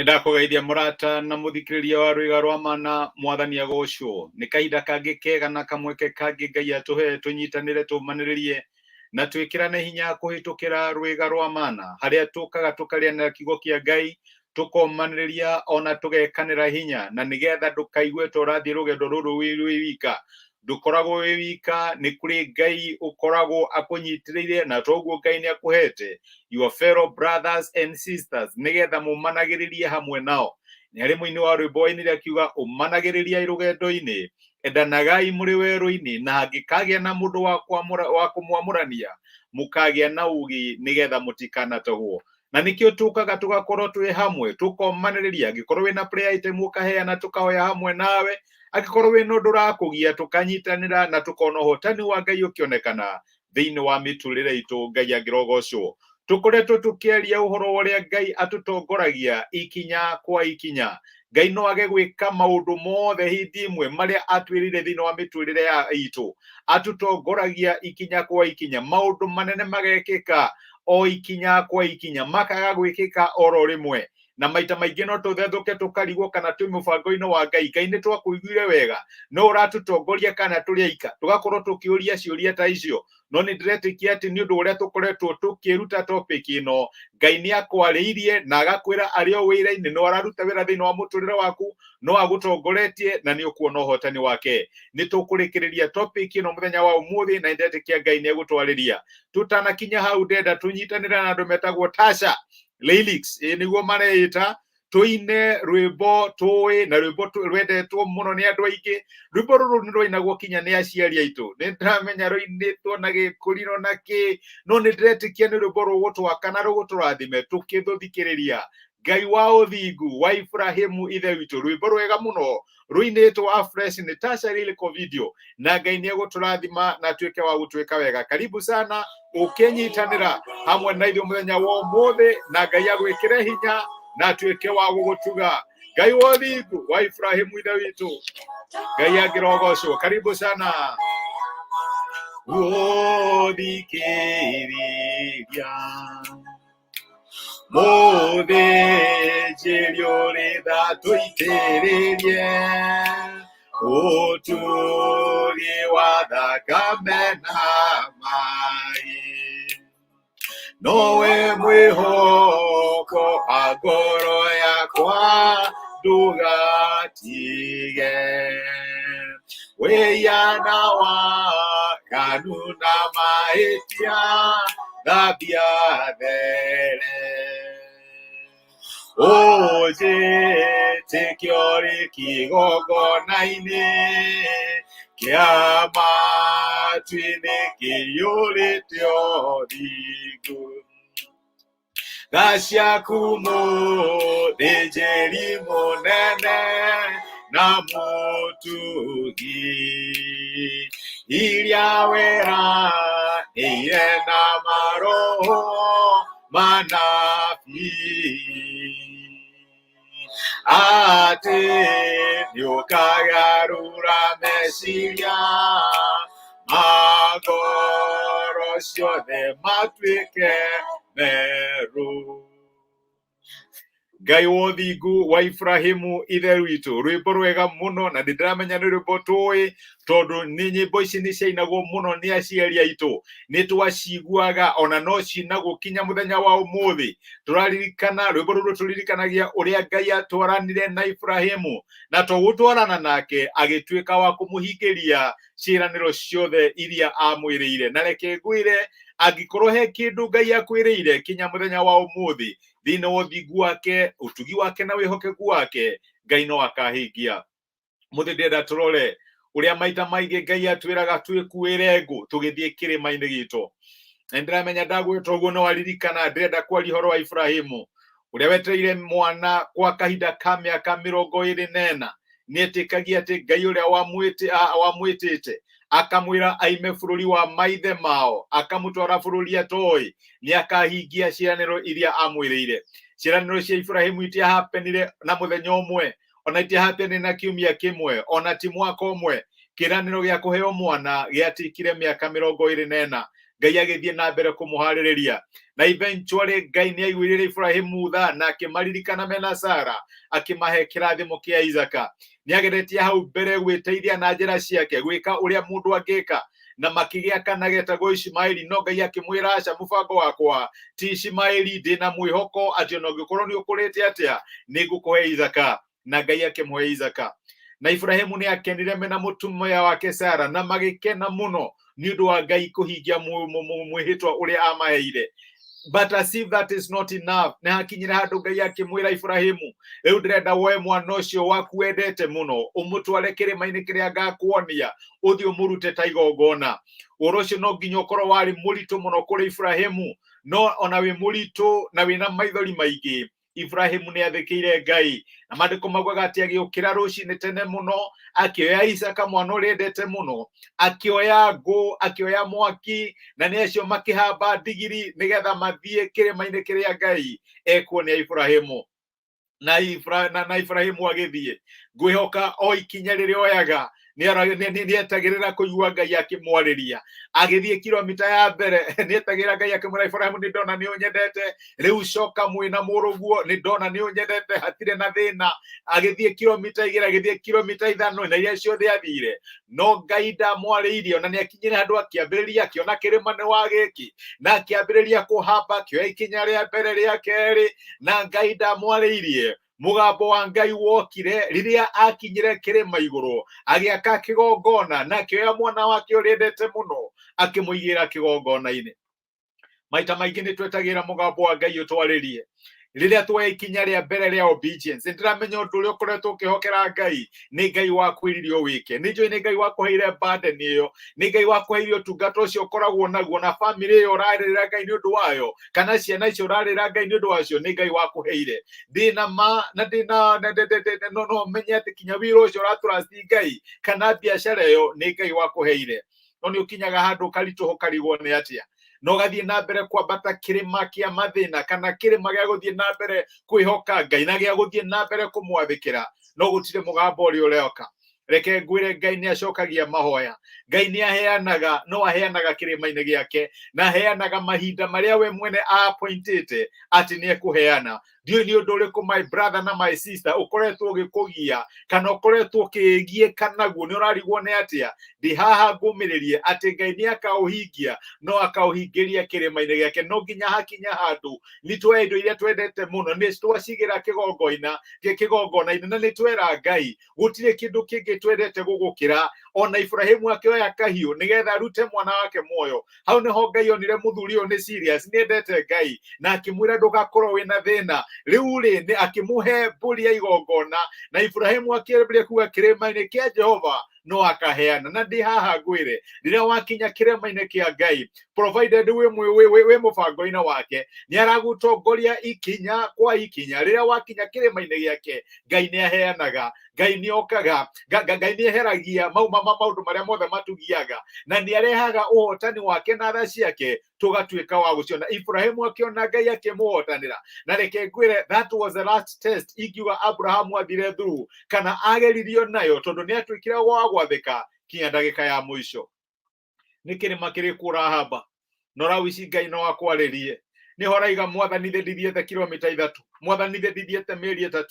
Nĩndakũgeithia mũrata na mũthikĩrĩria wa rwĩga rwa mana, mwathani agocwo. Nĩ kahinda kangĩ kega na kamweke kangĩ Ngai atũhe tũnyitanĩre, tũmanĩrĩrie na twĩkĩrane hinya kũhĩtũkĩra rwĩga rwa mana, harĩa tũkaga tũkarĩanĩra kiugo kĩa Ngai, tũkomanĩrĩria ona tũgekanĩra hinya, na nĩgetha ndũkaigue ta ũrathiĩ rũgendo rũrũ wĩ wika. Ndũkoragwo wĩ wika, nĩ kũrĩ Ngai ũkoragwo akũnyitĩrĩire, na toguo Ngai nĩ akũhete your fellow brothers and sisters nĩgetha mũmanagĩrĩrie hamwe nao. Nĩ harĩ mũini wa rwĩmbo wainire akiuga, ũmanagĩrĩriai rũgendo-inĩ, endanagai mũrĩ werũ-inĩ, na hangĩkagĩa na mũndũ wa kũmwamũrania, mũkagĩa na ũũgĩ nĩgetha mũtikanatahwo. Na nĩkĩo tũkaga tũgakorwo twĩ hamwe, tũkomanĩrĩria. Angĩkorwo wĩna prayer item ũkaheana, tũkahoya hamwe nawe. Angĩkorwo wĩna ũndũ ũrakũgia, tũkanyitanĩra na tũkona ũhotani wa Ngai ũkĩonekana thĩinĩ wa mĩtũrĩre itũ. Ngai angĩrogocwo. Tũkoretwo tũkĩaria ũhoro wa ũrĩa Ngai atũtongoragia ikinya kwa ikinya. Ngai no age gwĩka maũndũ mothe hĩndĩ ĩmwe marĩa atwĩrĩire thĩinĩ wa mĩtũrĩre ya itũ. Atũtongoragia ikinya kwa ikinya, maũndũ manene magekĩka o ikinya kwa ikinya, makaga gwĩkĩka oro rĩmwe. Na maita maingĩ no tũthethũke tũkarigwo kana twĩ mũbango-inĩ wa Ngai. Ngai nĩ twakũiguire wega, no ũratũtongoria kana tũrĩ aika, tũgakorwo tũkĩũria ciũria ta icio. No nĩ ndĩretĩkia atĩ nĩ ũndũ ũrĩa tũkoretwo tũkĩruta topic ĩno, Ngai nĩ akwarĩirie na agakwĩra arĩ o wĩra-inĩ, no araruta wĩra thĩinĩ wa mũtũrĩre waku, no agũtongoretie na nĩ ũkuona ũhotani wake. Nĩ tũkũrĩkĩrĩria topic ĩno mũthenya wa ũmũthĩ, na ndetĩkia Ngai nĩ egũtwarĩria. Tũtanakinya hau, ndenda tũnyitanĩre na andũ metagwo Tasha Lyrics, ĩ nĩguo mareĩta, tũine rwĩmbo tũĩ na rwĩmbo rwendetwo mũno nĩ andũ aingĩ. Rwĩmbo rũrũ nĩ rwainagwo kinya nĩ aciari aitũ. Nĩ ndĩramenya rũinĩtwo na gĩkũriro na kĩ, no nĩ ndĩretĩkia nĩ rwĩmbo rũgũtwaka na rũgũtũrathime tũkĩthũthikĩrĩria. Ngai wa ũthingu wa Ibrahimu ithe witũ, rwĩmbo rwega mũno rũinĩtwo afresh nĩ Tasha Lyrical Video, na Ngai nĩ egũtũrathima na atuĩke wa gũtwĩka wega. Karibu sana ũkĩnyitanĩra hamwe na ithuĩ mũthenya wa ũmũthĩ, na Ngai agwĩkĩre hinya na atuĩke wa gũgũtuga. Ngai wa ũthingu wa Ibrahimu ithe witũ, Ngai angĩrogocwo. Karibu sana gũthikĩrĩria mũthĩnjĩri ũrĩ tha tũitĩrĩrie ũtugi wa thakame na maĩ, nowe mwĩhoko wa ngoro yakwa, ndũgatige wĩyana wa nganu na mahĩtia, thambia there ũnjĩtĩkie ũrĩ kĩgongona-inĩ kĩa matu-inĩ kĩiyũrĩte ũthingu. Tha ciaku mũthĩnjĩri mũnene na mũtugi, iria weranĩire na maroho manabii, atĩ nĩũkagarũra meciria ma ngoro ciothe matuĩke merũ. Ngai wa ũthingu wa Ibrahimu ithe witũ, rwĩmbo rwega mũno, na nĩ ndĩramenya nĩ rwĩmbo tũĩ tondũ nĩ nyĩmbo ici nĩ ciainagwo mũno nĩ aciari aitũ, nĩ twaciguaga ona no cinagwo kinya mũthenya wa ũmũthĩ. Tũraririkana rwĩmbo rũrũ, tũririkanagia ũrĩa Ngai atwaranire na Ibrahimu, na to gũtwarana nake, agĩtuĩka wa kũmũhingĩria ciĩranĩro ciothe iria amwĩrĩire. Na reke ngwĩre, angĩkorwo he kĩndũ Ngai akwĩrĩire kinya mũthenya wa ũmũthĩ, thĩinĩ wa ũthingu wake, ũtugi wake na wĩhokeku wake, Ngai no akahingia. Mũthĩ ndĩrenda tũrore ũrĩa maita maingĩ Ngai atwĩraga twĩkuĩre ngũ tũgĩthiĩ kĩrĩma-inĩ gitũ. Na nĩndĩramenya ndagwĩta ũguo no aririkana, ndĩrenda kwaria ũhoro wa Ibrahimu ũrĩa wetereire mwana kwa kahinda ka mĩaka 24. Nĩetĩkagia atĩ Ngai ũrĩa wamwĩtĩte akamwĩra aime bũrũri wa maithe mao akamũtwara bũrũri atoĩ, nĩakahingia ciĩranĩro iria amwĩrĩire. Ciĩranĩro cia Ibrahimu itiahapenire na mũthenya ũmwe, ona itiahapenire na kiumia kĩmwe, ona ti mwaka ũmwe. Kĩĩranĩro gĩa kũheo mwana gĩatikire mĩaka 24. Ngai agĩthiĩ na mbere kũmũharĩrĩria, na eventually Ngai nĩ aiguĩrĩire Ibrahimu tha na akĩmaririkana mena Sara, akĩmahe kĩrathimo kĩa Isaka. Nĩ ageretie hau mbere gwĩteithia na njĩra ciake, gwĩka ũrĩa mũndũ angĩka, na makĩgĩa kana getagwo Ishimaeli, no Ngai akĩmwĩra, aca, mũbango wakwa ti Ishimaeli, ndĩna mwĩhoko atĩ ona ũngĩkorwo nĩ ũkũrĩte atĩa, nĩ ngũkũhe Isaka. Na Ngai akĩmũhe Isaka, na Ibrahimu nĩ akenire mena mũtumia wake Sara, na magĩkena mũno nĩ ũndũ wa Ngai kũhingia mwĩhĩtwa ũrĩa amaheire. But as if that is not enough, nĩ hakinyire handũ Ngai akĩmwĩra Ibrahimu, rĩu ndĩrenda woe mwana ũcio waku wendete mũno, ũmũtware kĩrĩma-inĩ kĩrĩa ngakuonia, ũthiĩ ũmũrute ta igongona. Ũhoro ũcio no nginya ũkorwo warĩ mũritũ mũno kũrĩ Ibrahimu, no ona wĩ mũritũ na wĩna maithori maingĩ, Ibrahimu nĩ athĩkĩire Ngai, na maandĩko maugaga atĩ agĩũkĩra rũcinĩ tene mũno, akĩoya Isaka mwana ũrĩa endete mũno, akĩoya ngũ, akĩoya mwaki, na nĩ acio makĩhamba ndigiri nĩgetha mathiĩ kĩrĩma-inĩ kĩrĩa Ngai ekuonia Ibrahimu. Na Ibrahimu agĩthiĩ. Ngwĩhoka o ikinya rĩrĩa oyaga nĩetagĩrĩra kũigua Ngai akĩmwarĩria. Agĩthiĩ kilomita ya mbere, nĩetagĩrĩra Ngai akĩmwĩra, Ibrahimu, nĩ ndona nĩ ũnyendete, rĩu coka mwĩna mũrũguo, nĩ ndona nĩ ũnyendete, hatirĩ na thĩna. Agĩthiĩ kilomita 2, agĩthiĩ kilomita 5, na iria ciothe athire, no Ngai ndamwarĩirie. Ona nĩ akinyire handũ akĩambĩrĩria, akĩona kĩrĩma nĩ wa gĩkĩ, na akĩambĩrĩria kũhamba, akĩoya ikinya rĩa mbere, rĩa kerĩ, na Ngai ndamwarĩirie. Mũgambo wa Ngai wokire rĩrĩa akinyire kĩrĩma igũrũ, agĩaka kĩgongona, na akĩoya mwana wake ũrĩa endete mũno, akĩmũigĩra kĩgongona-inĩ. Maita maingĩ nĩ twetagĩra mũgambo wa Ngai ũtwarĩrie rĩrĩa tuoya ikinya rĩa mbere rĩa obedience. Nĩndĩramenya ũndũ ũrĩa ũkoretwo ũkĩhokera Ngai nĩ Ngai wakwĩrire ũwĩke, nĩ njũĩ nĩ Ngai wakũheire burden ĩyo, nĩ Ngai wakũheire ũtungata ũcio ũkoragwo naguo, na famĩlĩ ĩyo ũrarĩrĩra Ngai nĩ ũndũ wayo, kana ciana icio ũrarĩrĩra Ngai nĩ ũndũ wacio, nĩ Ngai wakũheire. Ndĩna ma na ndĩna no menye atĩ kinya wĩra ũcio ũratũrasti Ngai, kana biacara ĩyo, nĩ Ngai wakũheire. No nĩ ũkinyaga handũ ũkaritũha, ũkarigwo nĩ atĩa, na ũgathiĩ na mbere kwambata kĩrĩma kĩa mathĩna, kana kĩrĩma gĩa gũthiĩ na mbere kwĩhoka Ngai na gĩa gũthiĩ na mbere kũmwathĩkĩra, no gũtirĩ mũgambo ũrĩa ũroka. Reke ngwĩre, Ngai nĩ acokagia mahoya, Ngai nĩ aheanaga, no aheanaga kĩrĩma-inĩ gĩake, na aheanaga mahinda marĩa we mwene appointĩte atĩ nĩ ekũheana. Ndiũĩ nĩ ũndũ ũrĩkũ, my brother na my sister, ũkoretwo ũgĩkũgia kana ũkoretwo ũkĩgiĩka naguo, nĩ ũrarigwo nĩ atĩa. Ndĩ haha ngũmĩrĩrie atĩ Ngai nĩ akaũhingia, no akaũhingĩria kĩrĩma-inĩ gĩake. No nginya hakinya handũ nĩ tuoya indo iria twendete mũno, nĩ twacigĩra kĩgongona-inĩ, na nĩ twera Ngai gũtirĩ kĩndũ kĩngĩ twendete gũgũkĩra. Ona Ibrahimu akĩoya kahiũ nĩgetha arute mwana wake muoyo, hau nĩho Ngai onire mũthuri ũyũ nĩ serious, nĩ endete Ngai, na akĩmwĩra ndũgakorwo wĩna thĩna. Rĩu rĩ, nĩ akĩmũhe mbũri ya igongona, na Ibrahimu akĩambĩrĩria kuga kĩrĩma-inĩ kĩa Jehova no akaheana. Na ndĩ haha ngwĩre, rĩrĩa wakinya kĩrĩma-inĩ kĩa Ngai, provided wĩ mũbango-inĩ wake, nĩ aragũtongoria ikinya kwa ikinya. Rĩrĩa wakinya kĩrĩma-inĩ gĩake, Ngai nĩ aheanaga, Ngai nĩ okaga, Ngai nĩ eheragia maũndũ marĩa mothe matugiaga, na nĩ arehaga ũhotani wake na tha ciake, tũgatuĩka wa gũciona. Ibrahimu akĩona Ngai akĩmũhotanĩra. Na reke ngwĩre, that was the last test ingiuga Abrahamu athire through kana ageririo nayo, tondũ nĩ atuĩkire wa gwathĩka kinya ndagĩka ya mũico. Nĩ kĩrĩma kĩrĩkũ ũrahamba na ũrawici Ngai no akwarĩrie? Nĩho ũraiga, Mwathani, ithe ndithiĩte kilomita 3, Mwathani, ithe ndithiĩte mĩeri 3,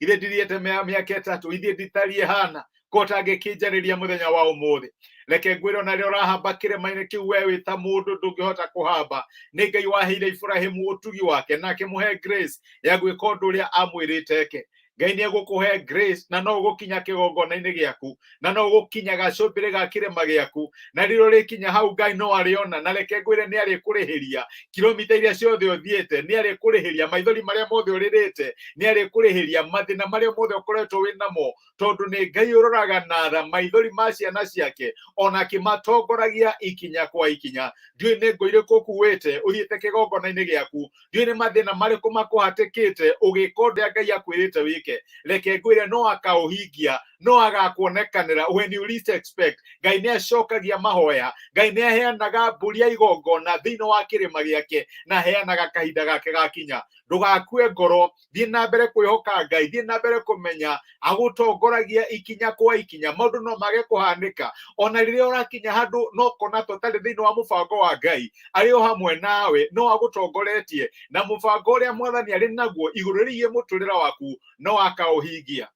ithe ndithiĩte mĩaka 3, ithiĩ nditariĩ hana ko ũtangĩkĩnjarĩria mũthenya wa ũmũthĩ. Reke ngwĩre, ona rĩrĩa ũrahamba kĩrĩma-inĩ kĩu, we wĩ ta mũndũ ndũngĩhota kũhamba. Nĩ Ngai waheire Ibrahimu ũtugi wake na akĩmũhe grace ya gwĩka ũndũ ũrĩa amwĩrĩte eke. Ngai nĩ egũkũhe grace, na no ũgũkinya kĩgongona-inĩ gĩaku, na no ũgũkinya gacũmbĩrĩ ga kĩrĩma gĩaku, na rĩrĩa ũrĩkinya hau, Ngai no arĩona. Na reke ngwĩre, nĩ arĩkũrĩhĩria kilomita iria ciothe ũthiĩte, nĩ arĩkũrĩhĩria maithori marĩa mothe ũrĩrĩte, nĩ arĩkũrĩhĩria mathĩna marĩa mothe ũkoretwo wĩ namo, tondũ nĩ Ngai ũroraga na tha maithori ma ciana ciake, ona akĩmatongoragia ikinya kwa ikinya. Ndiũĩ nĩ ngũ irĩkũ ũkuĩte ũthiĩte kĩgongona-inĩ gĩaku, ndiũĩ nĩ mathĩna marĩkũ makũhatĩkĩte ũgĩka ũrĩa Ngai akwĩrĩte wĩke. Reke ngwĩre, no akaũhingia, No agakuonekanĩra when you least expect. Ngai nĩ acokagia mahoya, Ngai nĩ aheanaga mbũri ya igongona thĩinĩ wa kĩrĩma gĩake, na aheanaga kahinda gake gakinya. Ndũgakue ngoro, thiĩ na mbere kwĩhoka Ngai, thiĩ na mbere kũmenya agũtongoragia ikinya kwa ikinya. Maũndũ no mage kũhanĩka ona rĩrĩa ũrakinya handũ no kona ta ũtarĩ thĩinĩ wa mũbango wa Ngai, arĩ o hamwe nawe, no agũtongoretie na mũbango ũrĩa Mwathani arĩ naguo igũrũ rĩgiĩ mũtũrĩre waku, no akaũhingia.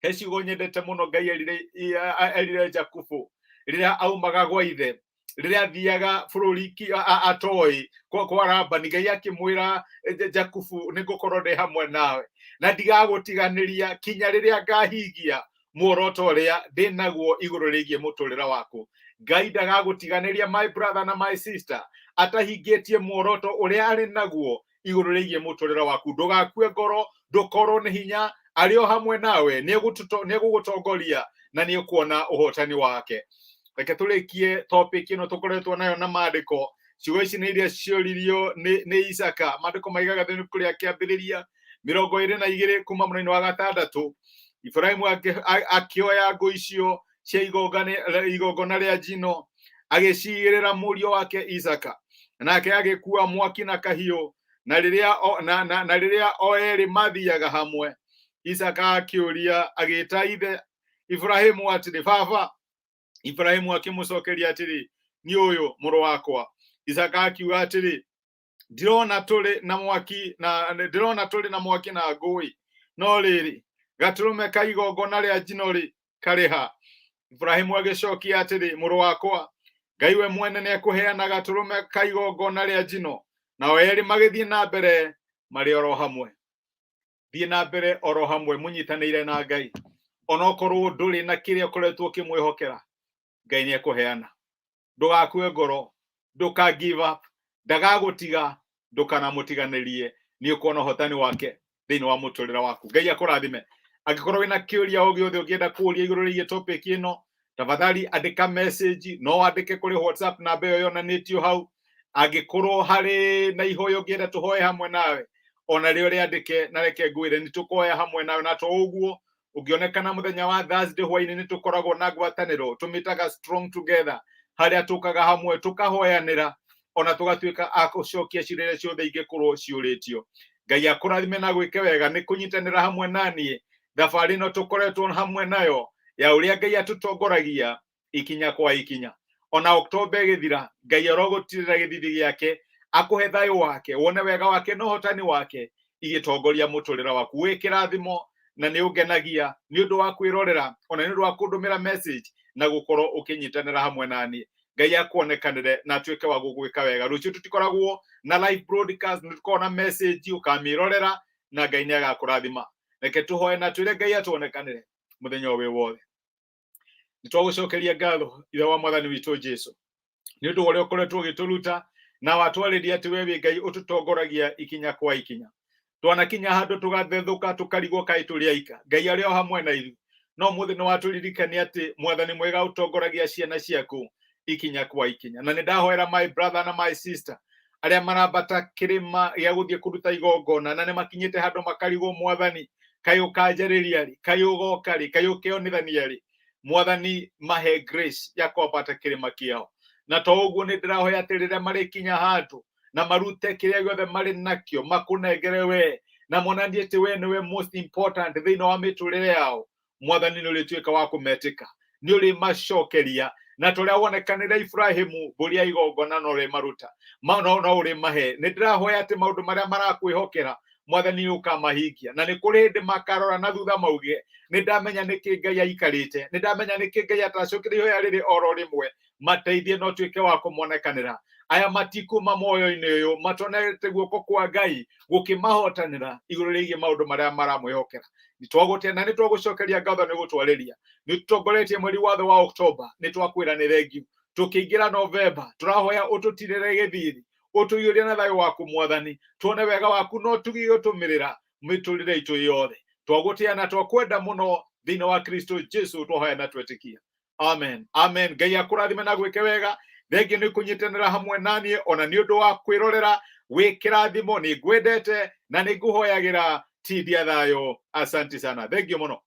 He ciugo nyendete mũno Ngai erire Jakubu rĩrĩa aumaga gwa ithe, rĩrĩa athiaga bũrũri atoĩ kwa Labani. Ngai akĩmwĩra, Jakubu, nĩ ngũkorwo ndĩ hamwe nawe na ndigagũtiganĩria kinya rĩrĩa ngahingia muoroto ũrĩa ndĩ naguo igũrũ rĩgiĩ mũtũrĩre waku. Ngai ndagagũtiganĩria, my brother na my sister, atahingĩtie muoroto ũrĩa arĩ naguo igũrũ rĩgiĩ mũtũrĩre waku. Ndũgakue ngoro, ndũkorwo nĩ hinya, arĩ o hamwe nawe, nĩegũgũtongoria na nĩũkuona ũhotani wake. Reke tũrĩkie topic ĩno tũkoretwo nayo na maandĩko. Ciugo ici nĩ iria cioririo nĩ Isaka. Maandĩko maigaga thĩinĩ kũrĩa kĩambĩrĩria 22 kuma mũraini wa 6, Ibrahimu akĩoya ngũ icio cia igongona rĩa njino, agĩcigĩrĩra mũriũ wake Isaka, nake agĩkua mwaki na kahiũ. Na rĩrĩa o, na, na, na rĩrĩa o erĩ mathiaga hamwe, Isaka akĩũria, agĩta ithe Ibrahimu atĩrĩ, "Baba!" Ibrahimu akĩmũcokeria atĩrĩ, "Nĩ ũyũ, mũrũ wakwa." Isaka akiuga atĩrĩ, "Ndĩrona tũrĩ na mwaki na ndĩrona tũrĩ na mwaki na ngũĩ, no rĩrĩ, gatũrũme ka igongona rĩa njino rĩ, karĩ ha?" Ibrahimu agĩcokia atĩrĩ, "Mũrũ wakwa, Ngai we mwene nĩekũheana gatũrũme ka igongona rĩa njino." Nao erĩ magĩthiĩ na mbere marĩ oro hamwe. Thiĩ na mbere oro hamwe mũnyitanĩire na Ngai, onokorwo ndũrĩ na kĩrĩa ũkoretwo ũkĩmwĩhokera, Ngai nĩekũheana. Ndũgakue ngoro, ndũka give up, ndagagũtiga, ndũkanamũtiganĩrie, nĩ ũkuona ũhotani wake thĩinĩ wa mũtũrĩre waku. Ngai akũrathime. Angĩkorwo wĩna kĩũria o gĩothe ũngĩenda kũũria igũrũ rĩgiĩ topic ĩno, tafadhali andĩka message, no wandĩke kũrĩ WhatsApp namba ĩyo yonanĩtio hau. Angĩkorwo harĩ na ihoya ũngĩenda tũhoe hamwe nawe, ona rĩo rĩandĩke, na reke ngwĩre nĩ tũkoya hamwe nawe. Na to ũguo, ũngĩonekana mũthenya wa Thursday hwainĩ, nĩ tũkoragwo na ngwatanĩro tũmĩtaga Strong Together, harĩa tũkaga hamwe tũkahoyanĩra ona tũgatuĩka a gũcokia ciũria iria ciothe ingĩkorwo ciũrĩtio. Ngai akũrathime na gwĩke wega nĩ kũnyitanĩra hamwe na niĩ thabarĩ ĩno tũkoretwo hamwe nayo ya ũrĩa Ngai atũtongoragia ikinya kwa ikinya. Ona Oktoba ĩgĩthira, Ngai arogũtirĩra gĩthithi gĩake, akũhe thayũ wake, wone wega wake na ũhotani wake igĩtongoria mũtũrĩre waku. Wĩ kĩrathimo na nĩ ũngenagia nĩ ũndũ wa kwĩrorera, ona nĩ ũndũ wa kũndũmĩra message na gũkorwo ũkĩnyitanĩra hamwe na niĩ. Ngai akuonekanĩre na atuĩke wa gũgwĩka wega. Rũciũ tũtikoragwo na live broadcast, nĩ tũkoragwo na message ũkamĩrorera, na Ngai nĩ agakũrathima. Reke tũhoe na twĩre Ngai atuonekanĩre mũthenya ũyũ wothe. Nĩ twagũcokeria ngatho, Ithe wa Mwathani witũ Jesu, nĩ ũndũ wa ũrĩa ũkoretwo ũgĩtũruta na watwarĩria atĩ we wĩ Ngai ũtũtongoragia ikinya kwa ikinya. Twanakinya handũ tũgathethũka, tũkarigwo kaĩ tũrĩ aika, Ngai arĩ o hamwe na ithuĩ. No mũthĩ nĩ watũririkania atĩ Mwathani mwega ũtongoragia ciana ciaku ikinya kwa ikinya. Na nĩ ndahoera my brother na my sister arĩa marambata kĩrĩma gĩa gũthiĩ kũruta igongona, na nĩ makinyĩte handũ makarigwo, Mwathani, kaĩ ũkanjarĩria rĩ? Kaĩ ũgoka rĩ? Kaĩ ũkeonithania rĩ? Mwathani, mahe grace ya kwambata kĩrĩma kĩao. Na to ũguo, nĩ ndĩrahoya atĩ rĩrĩa marĩkinya handũ na marute kĩrĩa gĩothe marĩ nakĩo makũnengere we, na monanie atĩ we nĩwe most important thĩinĩ wa mĩtũrĩre yao, Mwathani, nĩ ũrĩtuĩka wa kũmetĩka, nĩ ũrĩmacokeria. Na tũrĩa wonekanĩre Ibrahimu mbũri ya igongona no ũrĩmaruta, no ũrĩmahe. Nĩ ndĩrahoya atĩ maũndũ marĩa marakwĩhokera, Mwathani, nĩ ũkamahingia, na nĩ kũrĩ hĩndĩ makarora na thutha mauge, "Nĩ ndamenya nĩkĩ Ngai aikarĩte, nĩ ndamenya nĩkĩ Ngai atacokire ihoya rĩrĩ oro rĩmwe." Mateithie na ũtuĩke wa kũmonekanĩra. Aya matikuma muoyo-inĩ ũyũ matonete guoko kwa Ngai gũkĩmahotanĩra igũrũ rĩgiĩ maũndũ marĩa maramwĩhokera. Nĩ twagũtĩa na nĩ twagũcokeria ngatho nĩ gũtwarĩria, nĩ tũtongoretie mweri wathe wa Oktoba, nĩ twakwĩra nĩ thengiũ. Tũkĩingĩra Novemba, tũrahoya ũtũtirĩre gĩthithi, ũtũiyũrie na thayũ waku, Mwathani, tuone wega waku no tugie gũtũmĩrĩra mĩtũrĩre itũ yothe. Twagũtĩa na twakwenda mũno thĩinĩ wa Kristo Jesu twahoya na twetĩkia. Amen, amen. Ngai akũrathime na gwĩke wega. Thengiũ nĩ kũnyitanĩra hamwe naniĩ, ona nĩ ũndũ wa kwĩrorera. Wĩ kĩrathimo, nĩ ngwendete na nĩ ngũhoyagĩra. Tindia thayũ, asanti sana, thengiũ mũno.